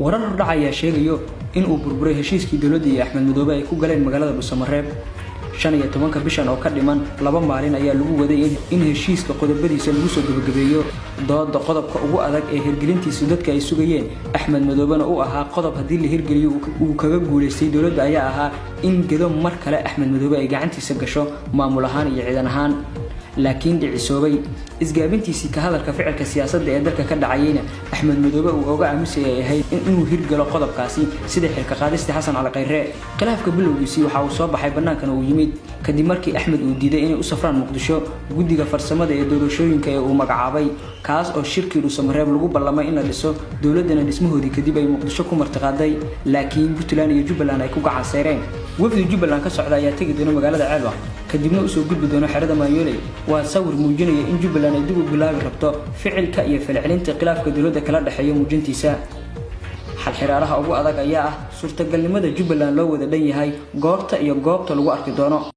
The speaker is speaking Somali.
Warar hordhac ayaa sheegayo in uu burburay heshiiskii dowladda iyo Axmed Madoobe ay ku galeen magaalada Dhuusamareeb. 15-ka bishan oo ka dhiman 2 maalin ayaa lagu waday in heshiiska qodobadiisa lagu soo gebagabeeyo dooda qodobka ugu adag ee hirgelintiisu dadka ay sugayeen, Axmed Madoobena u ahaa qodob haddii la hirgeliyo uu kaga guulaystay dowladda, ayaa ahaa in Gedo mar kale Axmed Madoobe ay gacantiisa gasho maamul ahaan iyo ciidan ahaan, laakiin dhicisoobay. Isgaabintiisii ka hadalka ficilka siyaasadda ee dalka ka dhacayeyna Axmed Madoobe uu oga aamusay ay ahayd inuu hirgalo qodobkaasi, sida xilka qaadistii Xasan Cali Khayre. Khilaafka bilowgiisii waxa uu soo baxay bannaankana uu yimid kadib markii Axmed uu diiday inay u safraan Muqdisho guddiga farsamada ee doorashooyinka ee uu magacaabay, kaas oo shirkii Dhuusamareeb lagu ballamay in la dhiso, dowladdana dhismahoodii kadib ay Muqdisho ku martiqaaday, laakiin Puntland iyo Jubbaland ay ku gacan seyreen. Wafdi Jubbaland ka socda ayaa tegi doona magaalada Ceelwaq, kadibna usoo gudbi doona xerada Maanyooley. Waa sawir muujinaya in Jubbaland ay dib u bilaabi rabto ficilka iyo falcelinta khilaafka dowladda kala dhexeeya muujintiisa. Xalxiraalaha ugu adag ayaa ah suurtagalnimada Jubbaland loo wada dhan yahay, goorta iyo goobta lagu arki doono.